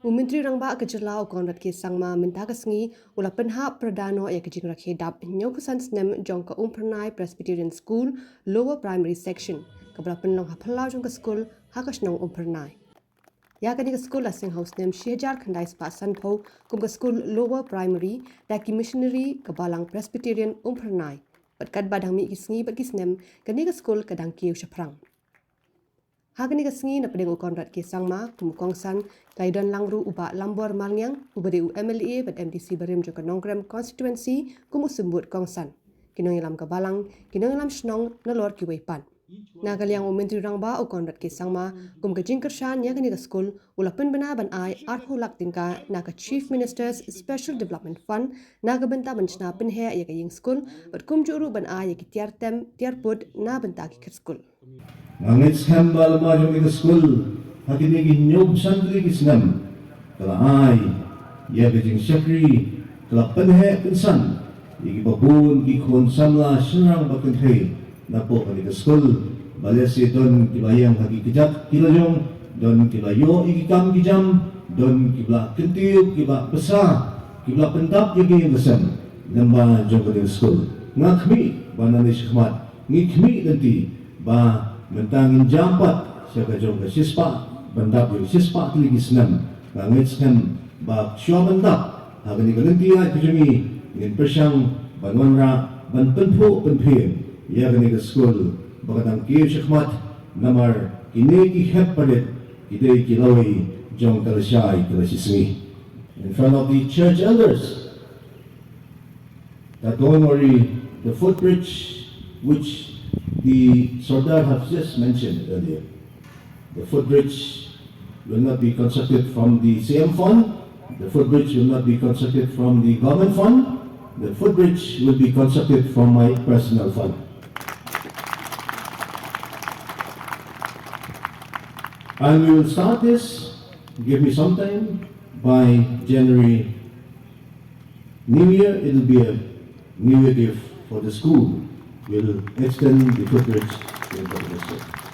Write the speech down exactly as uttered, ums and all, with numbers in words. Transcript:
U Myntri Rangbah ka jylla u Conrad K Sangma mynta ka sngi u la pynhap pyrda noh ïa ka jingrakhe dap hynñiewphew san snem jong ka Umphyrnai Presbyterian School Lower Primary Section kaba la pynlong ha phyllaw jong ka skul ha ka shnong Umphyrnai. Ïa kane ka skul la seng ha u snem shi hajar khyndai spah sanphew kum ka skul Lower Primary da ki missionary ka Balang Presbyterian Umphyrnai. Bad katba dang mih ki sngi bad ki snem, kane ka skul ka dang kiew shaphrang. Ha kane ka sngi, na pdeng u Conrad K Sangma kum u kongsan, ka la don lang ruh u Bah Lambor Malngiang uba dei u M L A bad M D C barim jong ka Nongkrem constituency kum u symbud kongsan, ki nongïalam ka Balang, ki nongïalam shnong nalor kiwei pat. Na ka liang u Myntri Rangbah u Conrad K Sangma, kum ka jingkyrshan ïa kane ka skul, u la pynbna ban ai arphew lak tyngka na ka Chief Minister's Special Development Fund na ka bynta ban shna pynheh ïa ka ïing skul bad kumjuh ruh ban ai ïa ki tiar tem tiar pud na bynta ki kyrskul. Nga ngeit skhem ba la mar jong kane ka skul ha kine ki hynñiewphew san tylli ki snem ka la ai ïa ka jingshakri, ka la pynheh pynsan ïa kiba bun ki khun samla shynrang bad kynthei napoh kane ka skul. Ba lehse don kiba ïeng ha ki kjat ki lajong, don kiba ïoh ïa ki kam ki jam, don kiba kyntiew, kiba pyrsa, kiba pyndap ïa ki ïing ki sem lyngba jong kane ka skul. Nga khmih ba nangne shakhmat ngi khmih lynti ba mynta ngin jam pat sha ka jong ka shispah, ban dap ïa ka shispah tylli ki snem. Nga ngeit skhem ba shuwa ban dap ha kane ka lynti ïaid ka jong ngi, ngin pyrshang ban wanrah, ban pynphuh pynphieng ïa kane ka skul ba ka dang kiew shakhmat, namar kine ki hep palit ki dei ki lawei jong ka lashai ka lashisngi. In front of the church elders, that don't worry, the footbridge which the Sardar has just mentioned earlier, the footbridge will not be constructed from the C M fund, the footbridge will not be constructed from the government fund, the footbridge will be constructed from my personal fund. And we will start this, give me some time, by January New Year, it will be a New Year gift for the school. We'll extend the footbridge to the school.